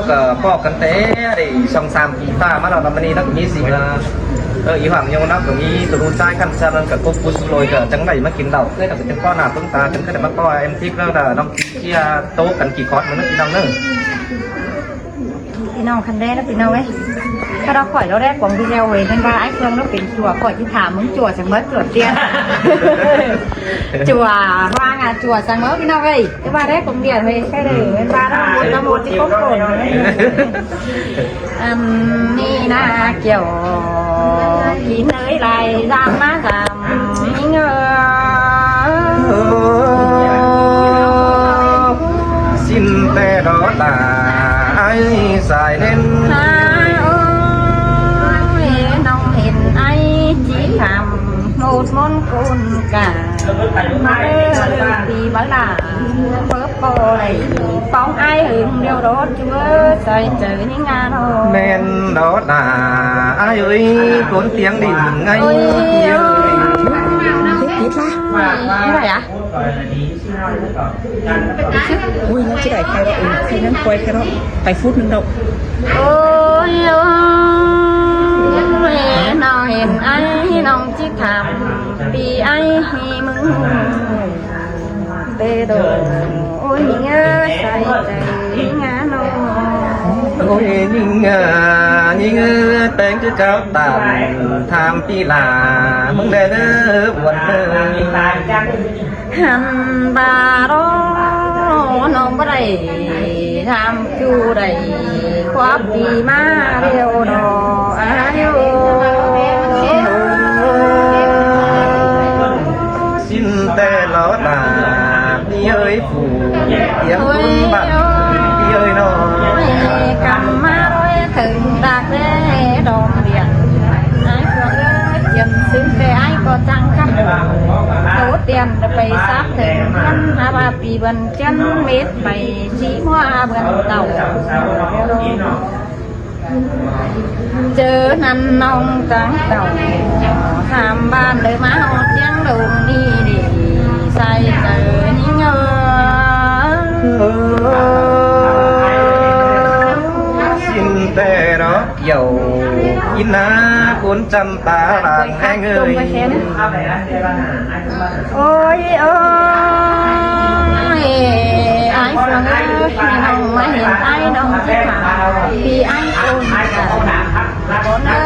ກໍພໍ້ກັນແຕ່ໄດ້ສອງສາມປີຜ່ານມາແລ້ວເນາະ ມື້ນີ້ເນາະ ກໍມີສິ່ງ ເອີ ອີ່ຫວັງຢູ່ເນາະ ກໍມີຕູລູຊາຍຄັນຊານັ້ນ ກໍຄົບຄູສູ່ໂລຍ ກໍຈັ່ງໄດ້ມາກິນເຫຼົ້າ ເອີຍ ກໍເປັນເຈົ້າພໍ່ໜ້າເບິ່ງຕາກັນ ກໍໄດ້ມາພໍ້ແອມທິກ ແລ້ວກໍນ້ອງເຈຍໂຕກັນກີ່ຄອດ ມື້ນີ້ພີ່ນ້ອງເດີ. ພີ່ນ້ອງຄັນແດ່ລະພີ່ນ້ອງເອີຍ ກະດອກຂ້ອຍດອກແດກກອງທີ່ແລ້ວເວີຍ ແມ່ນວ່າອ້າຍເຄື່ອງລາວເປັນຈົວ ຂ້ອຍຊິຖາມມຶງຈົວຈັ່ງເໝິດ ຈົວຕຽນ ຈົວວ່າງາ ຈົວຈັ່ງເໝິດ ພີ່ນ້ອງເອີຍ ແຕ່ວ່າແດກກອງດຽວເວີຍ ໃຊ່ເດີ ແມ່ນວ່າລາວບໍ່ຕະໂມດຊິຄົບຄົນ ອັນນີ້ນາກ່ຽວ ກິນເອີຍຫຼາຍ ຢາກມາສາມ ຍິງເອີຍ ສິ້ນແຕ່ດອກຕາອ້າຍສາຍເຫຼັ້ນ ນາໂອ້ຍ ນ້ອງເຫັນອ້າຍຈິຄຳ ໂມດມົນກຸນກາ ມາເດີປີບາລາ ເປີບບໍ່ໄດ້ປ້ອງອ້າຍຫຶງດຽວດອກ ໃສ່ເຈີຍິງງາມ ແມ່ນດອກນາ ອ້າຍເອີຍ ຄົນຕຽງດີໄງ ເອີຍ ເອີຍ ຕິດລະ ເທົ່າໃດອະ? ໂອ້ຍ ຍັງຊິໄດ້ໄປດອກ ເອີຍ ໄປນັ້ນປ່ອຍແທ້ເນາະ ໄປຟຸດໜຶ່ງດອກ ໂອ້ຍ ໂອ້ຍ ນ້ອງເຫັນອ້າຍ ນ້ອງຈິຖາມ ປີອ້າຍໃຫ້ມຶງ ເຕໂດ ໂອ້ຍຍິງເອີຍ ໃສ່ໃຈຍິງງານ້ອງ ໂອ້ຍຍິງງາ ຍິງເອີຍ ແຕ່ງຄືເກົ່າຕາມ ຖາມປີຫຼ້າ ມຶງແດ່ເດີ ບວນເດີ ຫັ້ນບາໂລ ນ້ອງບໍ່ໄດ້ ຖາມຢູ່ໃດ ຄວາມດີມາແລ້ວເນາະ ອາຍຸ ສິ້ນແຕ່ລອດໜ້າ ພີ່ເອີຍ ຜູ້ຕຽງບຸນບັນ ພີ່ເອີຍນ້ອງ ກຳມາລອຍເຖິງດາກແດ່ດອມດຽນ ອ້າຍເອີຍ ຈຽມຊຶມແຕ່ອ້າຍກໍຈັ່ງຄຳ ໂຕຕຽນໄປຊາບເຖິງ ມັນຫາວ່າປີເດືອນ ຈັນເມັດໄປສີຫົວເບືອນເຕົາ ເຈີນັ້ນນ້ອງຕາງເຕົາ ສາມບ້ານເດີ ມາຮອດຈຽງດົງນີ້ດີ ໃສ່ເຈີຍິງເອີຍ ສິ້ນແຕ່ດອກ ກ່ຽວກິນນາ ຄົນຈຳຕາລາງແຮງເອີຍ ໂອ້ຍ ໂອ້ຍ ອ້າຍເຟືອງເອີຍ ນ້ອງມາເຫັນອ້າຍນ້ອງຈິຖາມ ພີ່ອ້າຍຄົນກະບໍ່ເນີ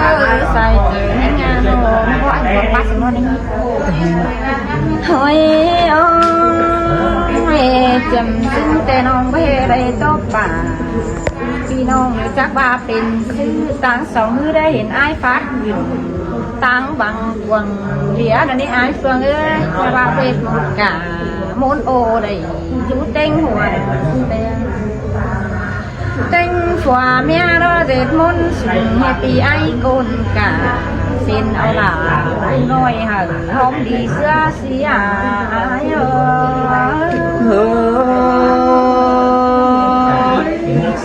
ໃສ່ເຈີງາມ ບໍ່ອັນບໍ່ປັດບໍ່ນີ້ ໂອ້ຍ ໂອ້ຍ ຈຳຈຶ່ງແຕ່ນ້ອງບໍ່ເຮັດໄດ້ຕົບປາ ພີ່ນ້ອງຮູ້ຈັກວ່າເປັນຊື່ ຕາງສອງມືໄດ້ເຫັນອ້າຍຟາດຂຶ້ນ ຕາງບັງກວາງເດຍ ດຽວນີ້ອ້າຍເຟືອງເອີຍ ແຕ່ວ່າເວດມົນກາ ມົນໂອໄດ້ຢູ່ເຕັງຫົວ ເຕັງຜົວເມຍເດີ ເວດມົນສິ່ງໃຫ້ປີອ້າຍກົນກາ ເຊັ່ນເອົາຫຼານນ້ອຍໃຫ້ຫອມດີເສືອ ເສຍອ້າຍເອີຍ ເອີ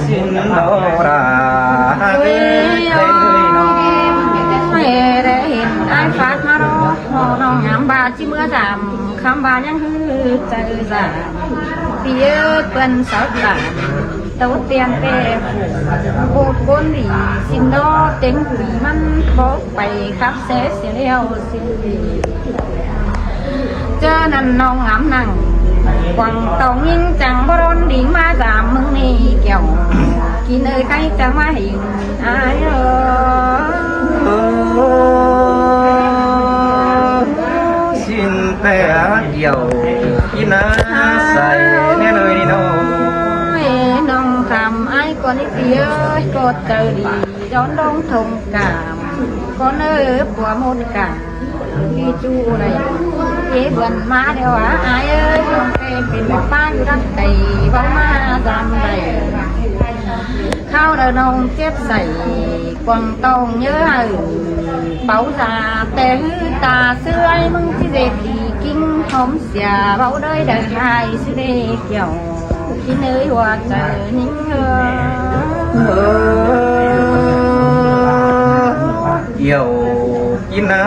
ສິ້ນໂນລາ ເອີຍ ເອີຍ ເອີຍ ເອີຍ ໄດ້ເຫັນອ້າຍຟາດມາເນາະ ນ້ອງຍາມບາດຊິເມືອຈຳ ຄຳວ່າຍັງຮືໃຈສາ ປີເອີຍ ເພິ່ນສາວຕາ ໂຕຕຽນແຕ່ຜູ້ ໂບດກົນດີ ສິ້ນດອກເຕັງປີ ມັນບໍ່ໄປຄັບແຊເສຍແລ້ວ ເຈີນັ້ນນ້ອງງາມນັ່ງ ກວາງຕອງຍິງຈັງ ບໍ່ຮ້ອນດິງມາສາມມື້ນີ້ແກ້ວ ກິນເອີຍໄຄຈັງມາເຫັນອ້າຍເອີຍ ສິ້ນແຕ່ອາດກ່ຽວ ກິນນາໃສ່ແນ່ເລີຍນີ້ນ້ອງ ນ້ອງຄຳອ້າຍກ່ອນນີ້ຕິເອີຍ ກໍເຈີດີ ຍ້ອນດອງທົ່ງກາມ ກໍເນີປົວມົດກາ ທີ່ຈູໄດ້ເອບວນມາແລ້ວອາອ້າຍເອີຍ ນ້ອງແຕ່ເປັນແມ່ປ້າຢູ່ດັງໄກ ເວົ້າມາຈຳໄດ້ ຄາວເດີນ້ອງເຈັບໃສ່ ກວາງຕ້ອງເຍີ້ອ ເປົາສາແຕ່ຫືຕາເຊື່ອຍ ມຶງຊິເສດດີກິງຫອມເສຍ ເວົ້າເດີໄດ້ອ້າຍຊິໄດ້ກ່ຽວ ກິນເອີຍຫົວໃຈຍິງເອີຍ ກ່ຽວກິນນາ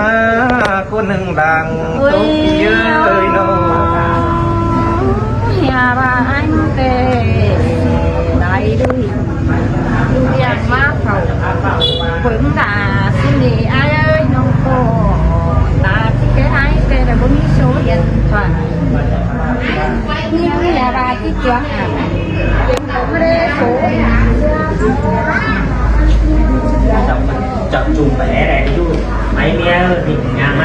ຄົນໜຶ່ງດັງ ໂອ້ຍ ຕົກເຍີ້ຍນ້ອງ ຢ່າວ່າອັນແຕ່ໄດ້ດ້ວຍ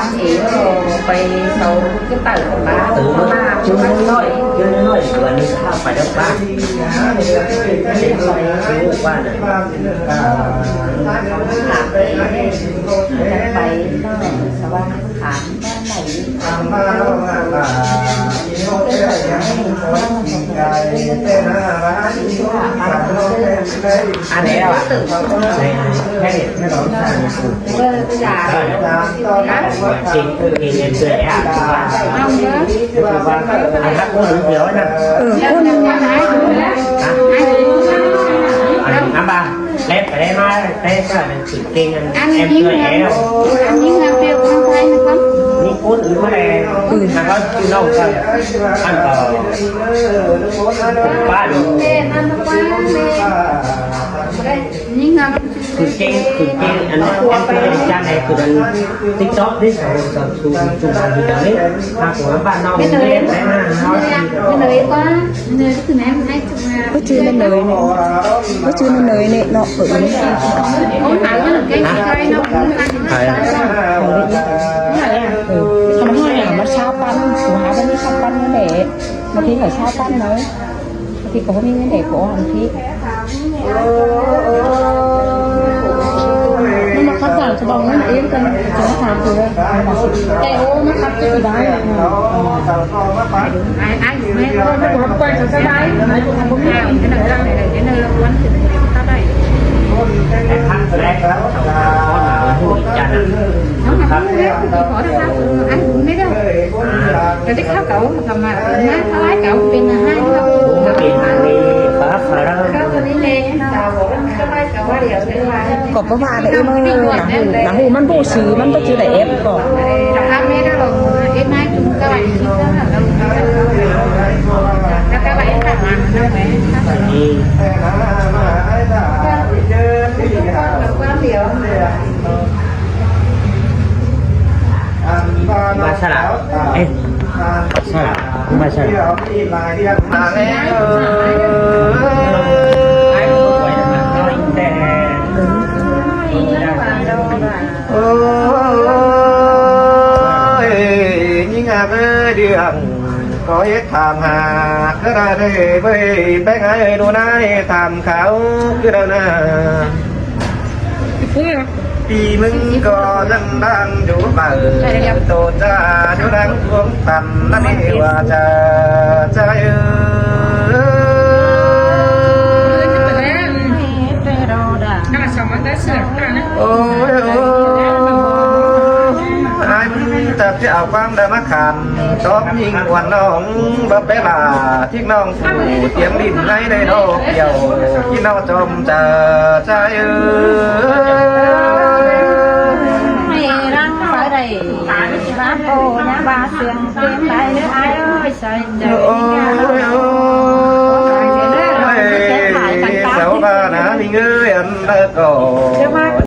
າເອງ ໄປເຊົາກະເຕົາກັນມາ ເອີ ມາ ເຈົ້ານ້ອຍ ເຈົ້ານ້ອຍ ວັນນີ້ພາໄປແລ້ວປ້າ ເຈົ້ານ້ອຍ ລູກວ່ານະ ໄປສະຫວ່າງ ຖາມວ່າໄດ້ ເປັນໄດ້ຫຍັງ ອັນແລ້ວ ເອີ ຄົນ ອັນນັ້ນ ອັນບາ ແລະໄປໄດ້ມາ ແຕ່ເທື່ອນັ້ນຄືເກັ່ງ ອັນ ອັນ ແອມ ເທື່ອແອວ ອັນນີ້ນຳເປັນຄົນໄທນະຄັບ ນີ້ຄົນອື່ນມາແລ້ວ ອື່ນ ແລ້ວກໍຢູ່ນອກກັນ ອັນກໍ ປ້າ ນີ້ນຳ ຄືເກັ່ງ ຄືເກັ່ງ ອັນ ແອມ ເພື່ອຈາກໃດ ຄືອັນ TikTok ນີ້ ສາວ ສາວ ສູງ ສູງ ສູງ ຢູ່ແຖວນີ້ ຖ້າຄົນບ້ານນອກນີ້ແຫຼະ ໄປຫາເຮົາ ເລີຍກວ່າ ເລີຍຄືແມ່ນໃຫ້ ກໍຈື່ແມ່ເລີຍນີ້ ກໍຈື່ແມ່ເລີຍນີ້ເນາະ ເພິ່ນນີ້ ໂອ້ ຫາເງິນເກັ່ງໄດ້ເນາະ ໃຜ ເອີ ມັນໃຫ້ຫາມາຊາວພັນ ຫາໄດ້ຊາວພັນນີ້ແຫຼະ ບາງທີກໍຊາວພັນເນາະ ບາງທີກໍບໍ່ມີເງິນເດ ກໍອັນທີ່ ມັນມາຂັດສານສະບອງນັ້ນເອງ ກັນຈະມາຖາມເພິ່ນ ແຕ່ໂອ້ ມາຂັດຈະຊິໄດ້ ກໍບໍ່ວ່າແຫຼະ ເອີ ໜ້າຫູ ໜ້າຫູມັນບໍ່ຊື່ ມັນບໍ່ຈື່ໄດ້ແອບກໍ Masalah. Eh, masalah. Masalah. ໂອ້ຍ ຍິງຫາກເອີຍ ເດືອງ ກໍເຮັດຖາມຫາ ກະດາເດເວີຍ ແປງໃຫ້ດູນາຍ ຖາມຂ່າວຄືດານາ ປີມຶງກໍນັ່ງດັງຢູ່ເມົາ ໂຕຈາຢູ່ດັງພວງຕ່ຳ ນັ້ນເອວ່າຈາຈາເອີຍ ໂອ້ຍ ໂອ້ຍ ອ້າຍມັນຈັກຊິເອົາຄວາມດາມາຂາມ ຕອບຍິງອວນນ້ອງ ບໍ່ໄປວ່າທິກນ້ອງ ຜູ້ຕຽມດິນໃນໄດ້ດອກດຽວ ກິນເອົາຈອມຈາຈາເອີຍ ໃຫ້ລັງໄປໄດ້ ມາໂກຍາບາເສຍງເຕັມໄດ້ເດີອ້າຍເອີຍ ໃສ່ໃຈ ໂອ້ຍ ໂອ້ຍ ເຈົ້າວ່ານາມີເງິນອັນໃດກໍ ຈະມາ